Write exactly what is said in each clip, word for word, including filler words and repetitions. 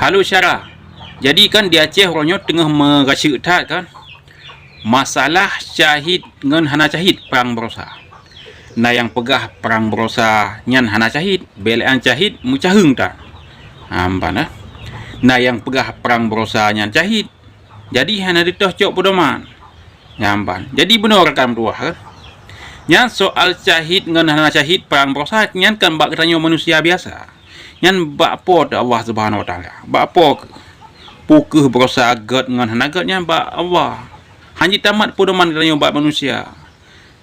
Halo syara. Jadi kan di Aceh uroe nyoe teungoh meurasek that kan. Masalah syahid ngon hana syahid prang baroesa. Na nyang peugah prang baroesa nyan hana syahid, bék lé nyan syahid meucaheueng tan. Amban eh. Na nyang peugah prang baroesa nyan syahid. Jadi hana teutoh cok peudoman. Nyamban. Jadi bunoe rakan meutuwah, eh. Nyan soal syahid ngon hana syahid prang baroesa nyan kan bak geutanyoe manusia biasa. Nyan bak Po teuh Allah Subhanahu Wa Taala. Bak Po keuh. Peu keuh baroesa gét ngon hana gét nyan bak Allah. Hana jitamat peudoman geutanyoe bak manusia.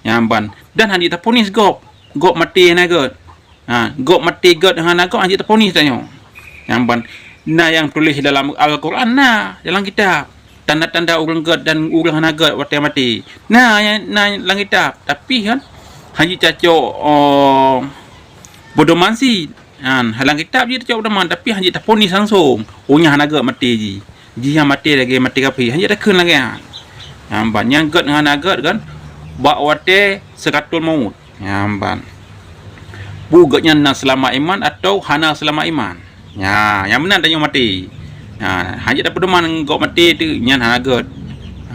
Nyamban. Dan hana jitaponis gob. Gob maté hana gét. Ha, gob maté gét hana gét hana jitaponis tanyoe. Nyamban. Na nyang tuléh dalam Al-Quran na, dalam kitab. Tanda-tanda ureuëng gét dan ureuëng hana gét watée maté. Na, na lam kitab. Tapi kan, hana jicacok, oh, peudoman cit. Kan, lam kitab jih tacok peudoman, tapi hana jitaponis langsung. Oh, nyan hana gét maté jih. Jih nyang maté lagée maté kafé. Hana jitakheun lagée nyan. Nyamban. Nyang gét ngon hana gét kan, bak watée sakratul maut. Nyamban. Peu gét nyan na seulamat iman atawa hana seulamat iman. Nya, nyang meunan tanyoe maté. Ha, hana jitapeudoman gob maté teuh nyan hana gét.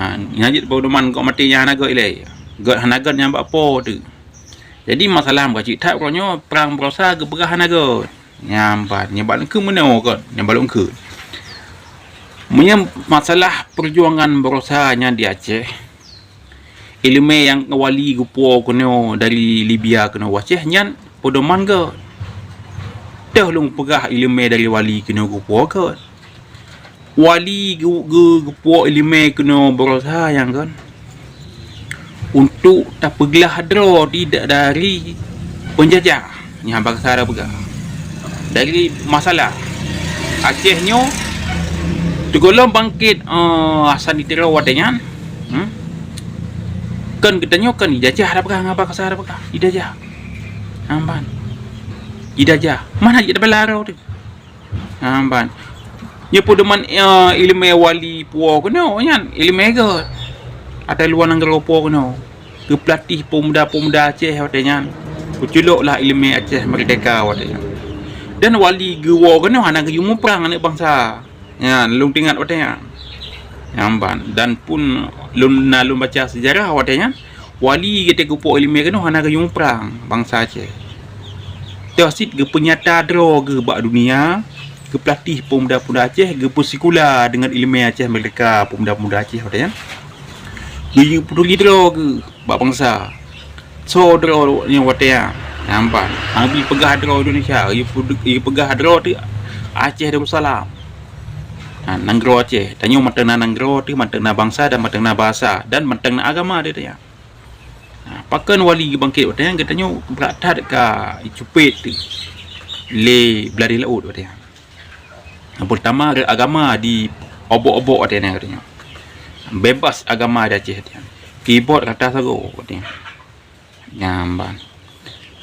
Ha, hana jitapeudoman gob maté nyan hana gét ilée. Gét hana gét nyan bak Po teuh. Jadi masalah meukaci that uroe nyoe prang baroesa geupeugah hana gét. Nyamban, nyan bak lôn kheun meunoe gét, nyan bak lôn kheun. Meunyoe masalah peujuangan baroesa nyan di Aceh, iéleumé nyang wali geupuwoe keunoe dari Libya keunoe u Aceh nyan peudoman gét. Teuh lôn peugah iéleumé dari wali keunoe geupuwoe gét. Wali geu-, geu-, geupuwoe iéleumé keunoe baroesa nyan kan untuk tapeuglah droe di-, dari peunjajah. Nyan bangsa Arab peugah. Dari masalah Aceh nyoe teugohlom bangkét, eh, Hasan di Tiro watée nyan. Hmm? Kan geutanyoe kan dijajah Arab peugah ngon bangsa Arab peugah. Dijajah. Namban. Dijajah. Mana jih tabela droe teuh? Ha, ban. Nyoe peudoman, eh, iéleumé wali puwoe keunoe nyan, iéleumé gét. Ata luwa nanggroe puwoe keunoe. Geupeulatéh peumuda-peumuda Aceh watée nyan. Geuculok lah iéleumé Aceh meurdeka watée nyan. Dan wali geuwoe keunoe hana geuyue muprang aneuëk bansa. Nyan, lôn teuingat watée nyan. Nyan ban. Dan pun lôn na lôn baca seujarah watée nyan, Wali geutanyoe geupuwoe iéleumé keunoe hana geuyue muprang bangsa Aceh. Toh cit geupeunyata droe geuh bak dunia, geupeulatéh peumuda-peumuda Aceh, geupeusikula deungon iéleumé Aceh meurdeka peumuda-peumuda Aceh watée nyan. Geuyue peuturi droe geuh bak bangsa. Soe droe nyoe watée nyan? Nampak. Nabi peugah droe Indonesia, geuyue peu-, geuyue peugah droe teuh Aceh Darussalam. Ha, nanggroe Aceh. Tanyoe mantong na nanggroe teuh, mantong na bangsa dan mantong na bahasa dan mantong na agama di tanyoe. Ha, pakon wali geubangkét watée nyan geutanyoe brat that ka jicupet lé beuladeh laôt watée nyan. Nyang peurtama rot agama di obok-obok watée nyan geutanyoe. Bebas agama di Aceh watée nyan. Keyboard rata sagoe watée nyan. Nyan ban.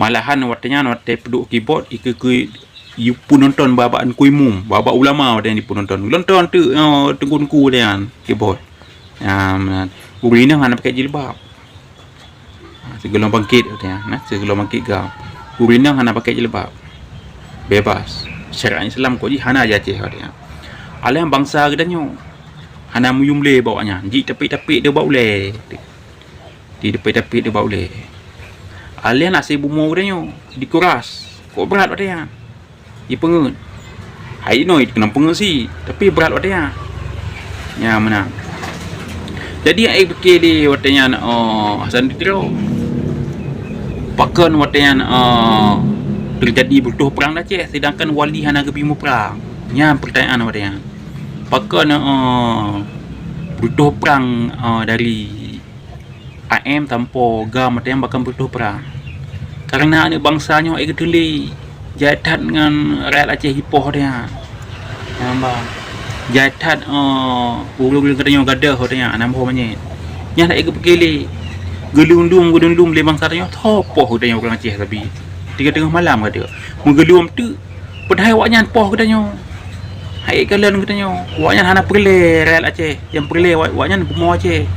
Malahan watée nyan watée peuduek keyboard ikeue-keue yue peunonton bak-bak teungku imum, bak-bak ulama watée nyan dipeunonton. Nonton teuk, oh, teungku-teungku watée nyan keyboard. Nyan meunan. Ureuëng inong hana pakai jilbab. Ha, sigohlom bangkét watée nyan, nah, sigohlom bangkét GAM. Ureuëng inong hana pakai jilbab. Bebas. Syariat Islam kok jih hana di Aceh watée nyan. Alah bangsa geutanyoe. Hana meuyum lé bak awaknyan. Jitapék-tapék di bak ulée. Di dapet-dapet di bak ulée. Aleuh na si bumoe geutanyoe dikuras. Kok brat watée nyan? Jipeungeut. Hai inoe keunong peungeut si, tapi brat watée nyan. Nyan meunan. Jadi ai pike di watée nyan, oh, Hasan di Tiro. Pakon watée nyan, oh, teujadi beutoh prang di Aceh, sedangkan wali hana geubri muprang? Nyan peurtanyaan watée nyan. Pakon, oh, beutoh prang, oh, dari A M sampoe GAM watée nyan bahkan beutoh prang. Kareuna aneuëk bansa nyoe ék geuteulé jai that ngon rakyat Aceh jipoh watée nyan. Nyan ban. Jai that, eh, ureuëng-ureuëng geutanyoe gadoh watée nyan, hana boh manyét. Nyan ék geupeuké lé. Geulundum-geulundum lé bansa tanyoe, soe poh geutanyoe ureuëng Aceh sabe. Tiga teungoh malam gadoh. Meugeulom teuk Padahai awaknyan poh geutanyoe. Hai kalon geutanyoe. Awaknyan hana peureulée rakyat Aceh. Nyang peureulée awak-, awaknyan bumoe Aceh.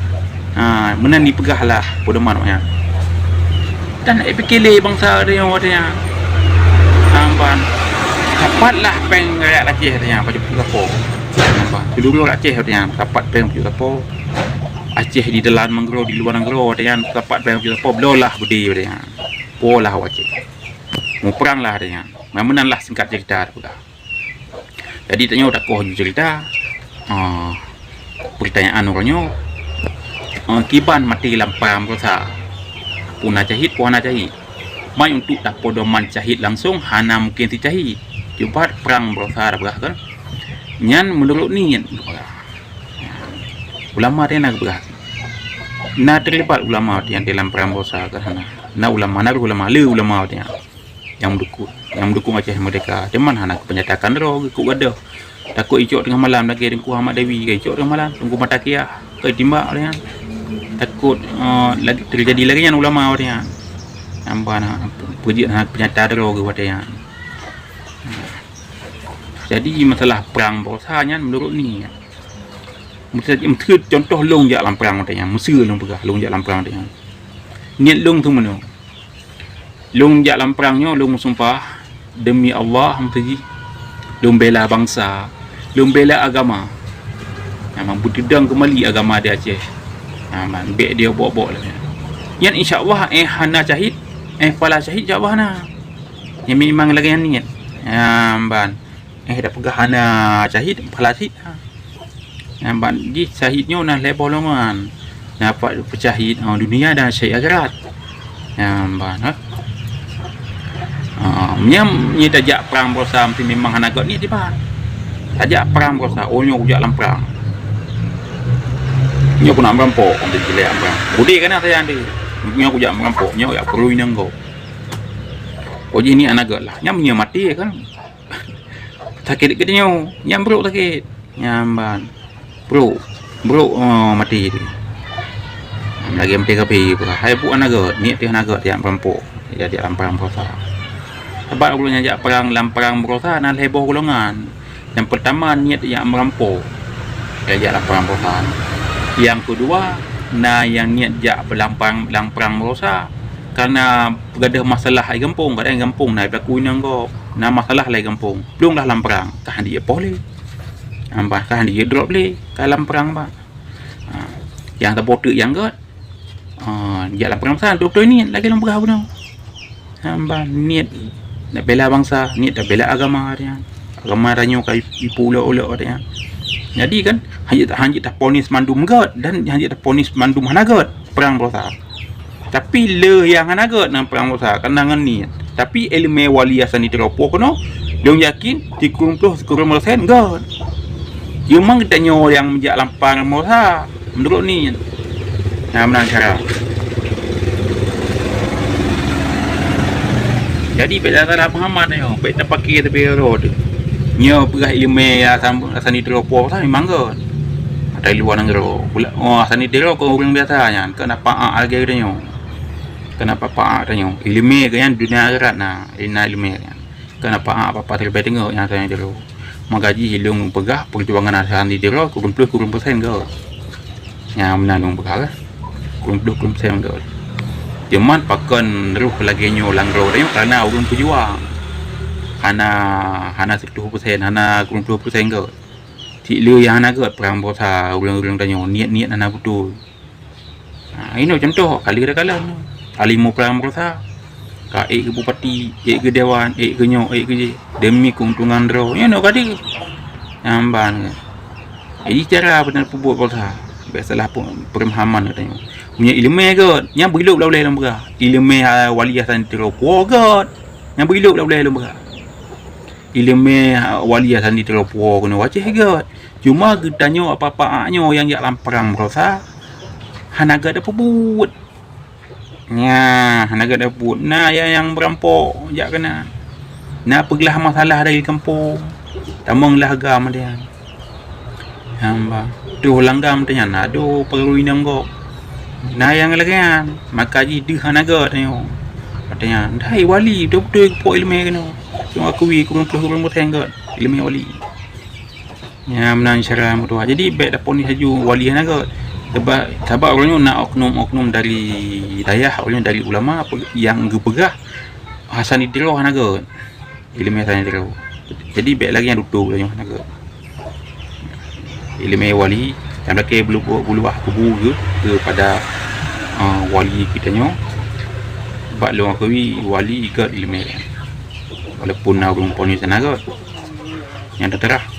Ha, meunan jipeugah lah pedoman awaknyan. Dan ai pike lé bansa geutanyoe watée nyan. Amban. That Pat lah péng rakyat Aceh watée nyan, pajoh peuet sapo. Nampak, seluruh Aceh watée nyan, sapat péng pajoh sapo. Aceh di dalam nanggroe, di luwa nanggroe watée nyan, sapat péng pajoh sapo, bloe lah beudé watée nyan. Poh lah Aceh. Muprang lah watée nyan. Meunan lah singkat cerita teupeugah. Jadi tanyoe takoh ju cerita, ah, peurtanyaan uroe nyoe, ah, kiban maté lam prang baroesa? Peue na cahit, peue hana cahit? Mai untuk tapedoman cahit langsong hana mungken si cahit. Cuba prang baroesa tapeugah kan? Nyan meunurot niet geupeugah. Ulama teuh na geupeugah. Na teulibat ulama nyang dalam prang baroesa kan hana? Na ulama, na ulama, le ulama teuh. Nyang meudukung, nyang meudukung Aceh Merdeka. Cuman hana geupeunyataan droe, geukuk gadoh. Takot icok teungoh malam lagée Teungku Ahmad Dewi ka icok teungoh malam, Teungku Mata Kiah ka itimbak watée nyan. Takot, eh, lagi, teujadi lagée nyan ulama watée nyan. Nyan ban na peujeuet hana peunyata droe geuh watée nyan. Jadi masalah prang baroesa nyan meunurot niet. Meuseu, meuseu contoh lôn jak lam prang watée nyan, meuseu lôn peugah lôn jak lam prang watée nyan. Niet lôn teumeunoe. Lôn jak lam prang nyoe, lôn meusumpah, demi Allah, meuteujih, lôn bela bansa, lôn bela agama. Nyang beutudang keumbali agama di Aceh. Ha, man, bék diobok-bok lagée nyan. Nyan insya Allah, eh, hana syahid, eh, pala syahid insya Allah na. Nyan memang lagée nyan niet. Ha, ban. Eh, dak peugah hana syahid, pala syahid. Ha. Nyang ban jih syahid nyoe na lhée boh golongan. Na pat peusyahid, ha, dunia dan syahid akhirat. Nyang ban, ha. Ha, meunyoe, meunyoe tajak prang baroesa meusti memang hana göt niet dipat. Tajak prang baroesa, oh nyoe kujak lam prang. Nyoe kunak meurampok, untuk jilek lam prang. Budi kana sayang di. Nyoe kujak meurampok, nyoe jak peurui nanggo. Oh jih niet hana göt lah. Nyan meunyoe maté kan. Sakét geutanyoe, nyan brok sakét. Nyan ban. Brok. Brok, oh, maté teuh. Lagée maté kafé peugah. Hai buet hana göt, niet teuh hana göt jak meurampok. Jadi lam prang baroesa. Sabab ureuëng nyang jak prang lam prang baroesa na lhée boh golongan. Nyang peurtama niet jak meurampok. Nyang jak lam prang baroesa. Nyang keudua, na nyang niet jak lam prang, lam prang baroesa. Karena gadoh masalah ai gampông, kadang gampông na pelaku inong gob. Na masalah lé gampông. Plueng lah lam prang, ka han jeuet poh lé. Ambah ka han jeuet drop lé, ka lam prang bah. Ha, nyang saboh teuk nyang göt. Ha, jak lam prang san, beutôi niet lagée lôn peugah bunoe. Ambah niet nak bela bansa, niet nak bela agama dia. Agama tanyoe ka ipu ulok-ulok dia. Jadi kan, han jeuet, han jeuet taponis mandum göt dan han jeuet taponis mandum hana göt prang baroesa. Tapi le nyang hana göt nan prang baroesa, keunan ngon niet. Tapi iéleumé wali Hasan di Tiro po keunoe, lôn yakin sikureueng ploh sikureueng persen göt. Cuma geutanyoe nyang meujak lam prang baroesa, meunurot niet. Nah, meunan cara. Jadi, bék salah peuhaman nyoe, bék tapake teubiet rot. Nyoe peugah iéleumé Hasan, Hasan di Tiro po, memang göt. Ata luwa nanggroe. Pula, oh, Hasan di Tiro kon ureuëng biasa nyan, keuneuk paak lagée geutanyoe. Keuneuk paak tanyoe. Iéleumé geuh nyan dunia akhirat na, na iéleumé geuh nyan. Keuneuk paak apa-apa teuleubeh teungoh nyang Hasan di Tiro. Maka jih lôn peugah peujuangan Hasan di Tiro, kureueng ploh kureueng persen göt. Nyang meunan lôn peugah lah. Kureueng ploh kureueng persen göt. Cuman pakon roh lagée nyoe lam droe tanyoe, karena ureuëng peujuang. Hana, hana sireutoh persen, hana kureueng ploh persen göt. Cit le nyang hana göt prang baroesa ureuëng-ureuëng tanyoe, niet-niet hana beutôi. Ha, inoe contoh, kali takalon. Alim prang baroesa. Ka ék keu bupati, ék keu dewan, ék keu nyoe, ék keu jih. Demi keuntungan droe. Nyoe nyoe ka deuh. Nyang ban. Jadi cara beuna peubuet baroesa. Bék salah pe-, peumahaman geutanyoe. Meunyoe iéleumé göt, nyan beu ilôb lam ulée lôn peugah. Iéleumé, ha, wali Hasan di Tiro po göt. Nyan beu ilôb lam ulée lôn peugah. Iéleumé, ha, wali Hasan di Tiro po keunoe wacéh göt. Cuma geutanyoe apa-apa nyoe nyang jak lam prang baroesa hana göt tapeubuet. Nya, hana göt tapeubuet. Na nyang, nyang meurampok jak keunan. Na peuglah masalah dari gampông. Tamong lah agam dia. Hamba. Tuh langgam teuh nyan, aduh, peurui nanggob. Na nyang lagée nyan, maka jih deuh hana göt nyoe. Watée nyan, dahai wali, beutôi-beutôi geupok iéleumé keunoe. Cuma akui kureueng ploh kureueng persen göt iéleumé wali. Nyan meunan cara meutuah. Jadi bék taponis laju wali hana göt. Sabab, sabab ureuëng nyoe na oknum-oknum dari dayah, ureuëng dari ulama nyang geupeugah Hasan di Tiro hana göt. Iéleumé Hasan di Tiro. Jadi bék lagée nyang tutoe geutanyoe na keuh. Iéleumé wali, nyang lakée bulu-, buluwah kubu geuh keupada, eh, wali geutanyoe. Bak lôn akui wali gét iéleumé. Walaupun na ureuëng po nyoe sana gét. Nyang teutarah